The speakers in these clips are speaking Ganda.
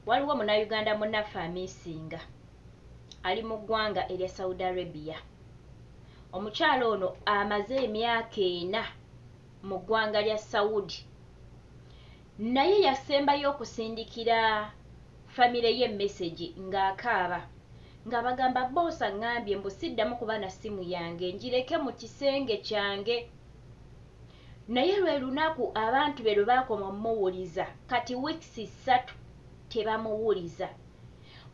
Waliwo Munnayuganda munnaffe amiisinga, ali mu ggwanga erya Saudi Arabia. Omukyala ono amaze emyaka 4 mu ggwanga lya Saudi naye yasembayo okusindikira famire ye message ng'akaaba ng'abagamba, "Boosi aŋŋambye mbu siddamu kuba na ssimu yange, ngireke mu kisenge kyange." Naye lwe lunaku abantu be lwe baakoma ommuwuliza. Kati weeks 3 tebamuwuliza.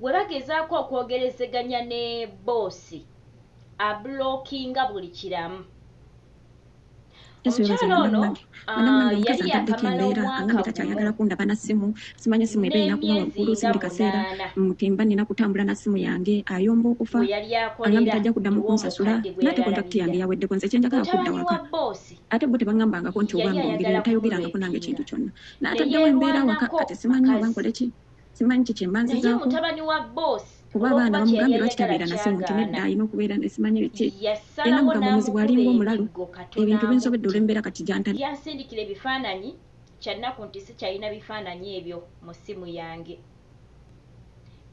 We bagezaako okwogerezeganya ne boosi, ablockinga buli kiramu. Omukyala ono Bannamwange, omukazi yali antaddeko yakamala embeera. omwaka Angambye takyayagala 1 kundaba na ssimu. Simanyi essimu eba erina kuba n'emyezi waggulu, si nga buli kaseera 8 nti mba nina kutambula na ssimu yange. Ayomba okufa. We yali Angambye akolera tajja kuddamu kunsasula, ew'omukadde gwe n'ate yali contract yange alabirira. yaweddeko. Nze kyenjagala kudda Mutabani waka. wa boosi Ate bo tebaŋŋambangako nti oba yali mbongereyo, ayagala tayogerangako nange kintu kumurapinga, kyonna. ne N'ataddewo embeera awaka. yeerwanako Kati simanyi oba bakazi. nkole ki, simanyi ki kye mba Naye nzizaako, mutabani wa boosi, kuba abaana olw'okuba kye yali bamugambye lwaki ayagala tabeera na ssimu, nti nedda, kyagaana, alina okubeera ne simanyi biki. Yenna yasalawo mugamba omuzibu n'amukuba alinga omulalu. emiggo katono Ebintu binsobedde amutte. olw'embeera kati gy'antadde. Yansindikira ebifaananyi. Kyannaku nti sikyalina bifaananyi ebyo mu ssimu yange.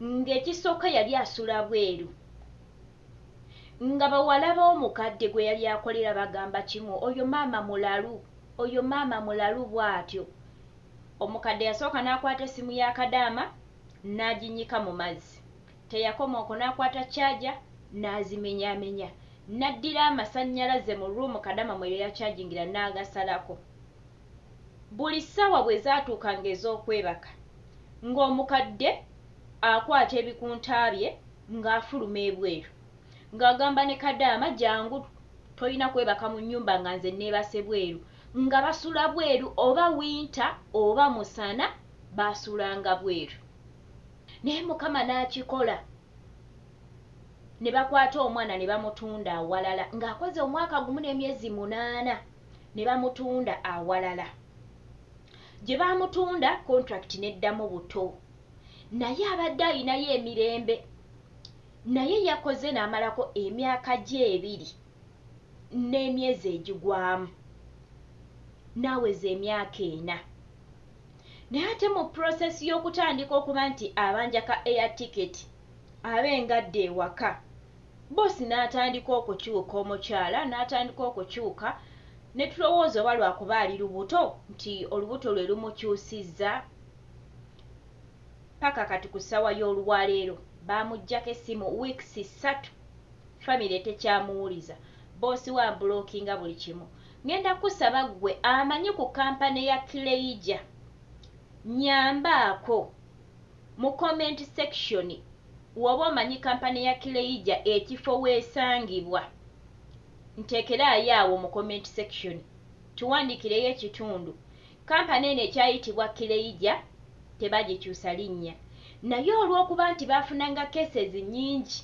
Ng'ekisooka yali asula bweru, nga bawala b'omukadde gwe yali akolera bagamba kimu, "Oyo maama mulalu, oyo maama mulalu." Bw'atyo omukadde yasooka n'akwata essimu ya Kadaama n'aginnyika mu mazzi. Teyakoma okwo, n'akwata charger n'azimenyaamenya, n'addira amasannyalaze mu room Kadaama mwe yali achargingira n'agasalako. Buli ssaawa bwe zaatuukanga ez'okwebaka, ng'omukadde akwata ebikunta bye ng'afuluma ebweru, ng'agamba ne Kadaama, "Jangu, tolina kwebaka mu nnyumba nga nze neebase bweru." Nga basula bweru, oba winter oba musana, baasulanga bweru. Naye Mukama n'akikola, ne bakwata omwana ne bamutunda awalala ng'akoze omwaka 1 n'emyezi 8, ne bamutunda awalala. Gye baamutunda, contract n'eddamu buto, naye abadde ayinayo emirembe. Naye yakoze n'amalako emyaka gye 2 n'emyezi egigwamu, n'aweza emyaka 4. Naye ate mu process y'okutandika okuba nti abanja ka air ticket abe ngadde ewaka, boosi n'atandika okukyuka, omukyala n'atandika okukyuka, ne tulowooza oba lwakuba ali lubuto, nti olubuto lwe lumukyusizza. Paka kati ku ssaawa y'olwaleero baamuggyako essimu, weeks 3 famire tekyamuwuliza, boosi we ablockinga buli kimu. Ŋŋenda kusaba ggwe amanyi ku kampani ya Kileija, nyambaako mu comment section. Woba omanyi kampani ya Kileija, ekifo weesangibwa, nteekeraayo awo mu comment section, tuwandiikireyo ekitundu. Kampani eno ekyayitibwa Kileija, tebagikyusa linnya, naye olw'okuba nti baafunanga cases nnyingi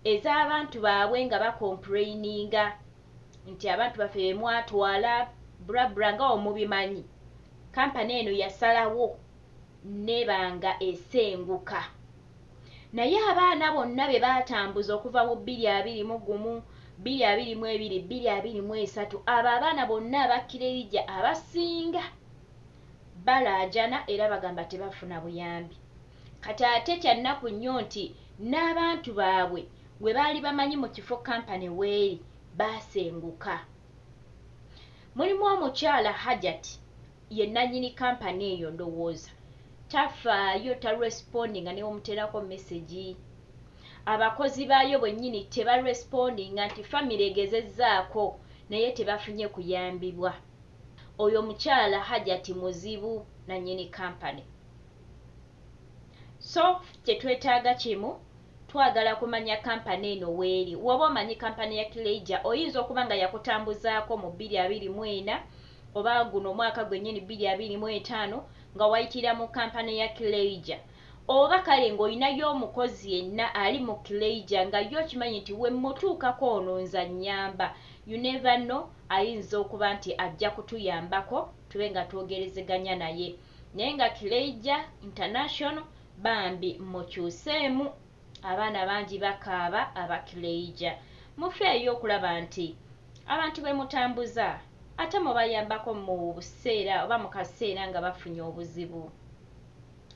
ez'abantu baabwe nga bacomplaininga nti abantu baffe be mwatwala brabra, nga omubimanyi, kampani eno yasalawo nebanga esenguka. Naye abaana bonna be baatambuza okuva mu 2021, 2022, 2023, abo abaana bonna aba Kileija abasinga balaajana era bagamba tebafuna buyambi. Kati ate kyannaku nnyo nti n'abantu baabwe we baali bamanyi mu kifo kampani weeri baasenguka. Mulimu omukyala Hajat, ye nannyini kampani eyo. Ndowooza tafaayo, tarespondinga newomuteerako message. Abakozi baayo bwennyini tebarespondinga nti famire egezezzaako naye tebafunye kuyambibwa. Oyo omukyala Hajati muzibu, nannyini kampani. So kyetwetaaga kimu, twagala kumanya kampani eno weeri. Woba omanyi kampani ya Kileija, oyinza okuba nga yakutambuzaako mu 2024 oba guno omwaka gwennyini 2025 nga wayitira mu kampani ya Kileija, oba kale ng'olinayo omukozi yenna ali mu Kileija nga ye okimanyi nti we mutuukako ono nza nnyamba, you never know, ayinza okuba nti ajja kutuyambako tube nga twogerezeganya naye. Naye nga Kileija International, bambi mukyuseemu. Abaana bangi bakaaba aba Kileija. Mufeeyo okulaba nti abantu be mutambuza ate mubayambako mu buseera oba mu kaseera nga bafunye obuzibu.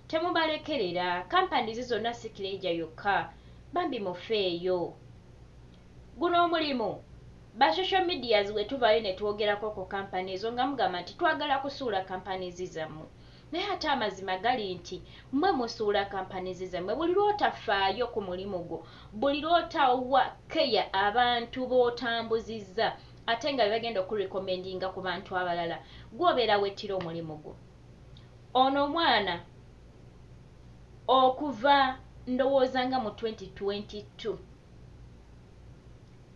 Temubalekerera. Companies zonna si Kileija yokka. Bambi mufeeyo. Guno omulimu ba social medias wetuvaayo netwogerako ku company ezo nga mugamba nti twagala kusuula companies zammwe. Naye ate amazima gali nti mmwe musuula companies zammwe. Buli lwotafaayo ku mulimu gwo, buli lwotawa care abantu b'otambuzizza ate nga bebagenda okurecommendinga ku bantu abalala, gwobeera wettira omulimu gwo. Ono omwana okuva ndowooza nga mu 2022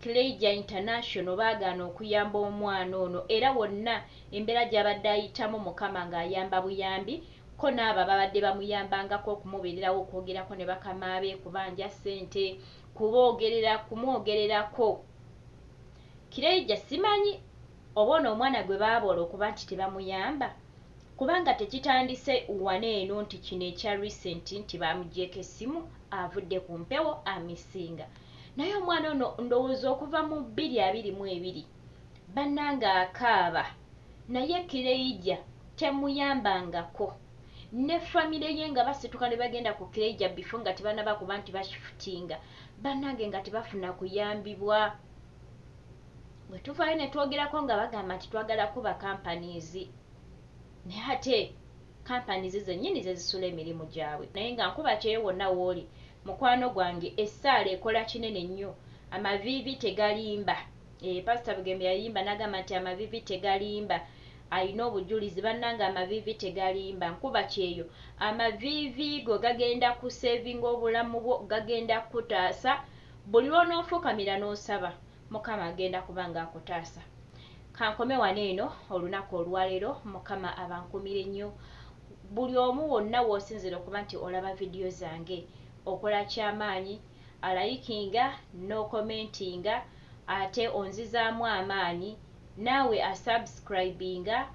Cleja International baagaana okuyamba omwana ono era wonna embeera gy'abadde ayitamu Mukama ng'ayamba buyambi ko n'abo ababadde bamuyambangako okumubeererawo okwogerako ne bakama be kubanja ssente kuboogerera kumwogererako. Kireija simanyi oba ono omwana gwe baaboola okuba nti tebamuyamba kubanga tekitandise wano eno nti kino ekya recent nti bamugyeko essimu avudde ku mpewo amisinga. Naye omwana ono ndowooza okuva mu bbiri abiri mu ebiri bannange akaaba naye Kireija temuyambangako ne famire ye nga basituka ne bagenda ku Kireija before nga tebanaba kuba nti bashifutinga bannange nga tebafuna kuyambibwa. Bwe tuvaayo ne twogerako nga bagamba nti twagala kuba companies naye ate companies zennyini ze zisula emirimu gyabwe. Naye nga nkuba kyeyo wonna w'oli mukwano gwange essaala ekola kinene nnyo. Amaviivi tegalimba. Pastor Bugembe yayimba n'agamba nti amaviivi tegalimba. Alina obujulizi bannange amaviivi tegalimba. Nkuba kyeyo amaviivi go gagenda kusevinga obulamu bwo, gagenda kutaasa buli lw'onoofukamira n'osaba Mukama agenda kuba ng'akutaasa. Kankome wano eno olunaku olwaleero Mukama abankumire nnyo. Buli omu wonna w'osinziira okuba nti olaba vidiyo zange okola kyamaanyi alayikinga n'okomentinga ate onzizaamu amaanyi naawe asubscribinga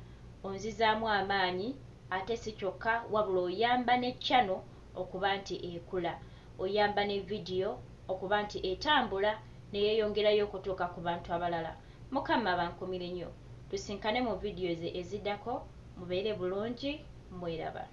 onzizaamu amaanyi ate si kyokka wabula oyamba ne channel okuba nti ekula oyamba ne vidiyo okuba nti etambula neyeyongerayo okutuuka ku bantu abalala. Mukama abankumire nnyo. Tusinkane mu videos eziddako mubeere bulungi mweraba.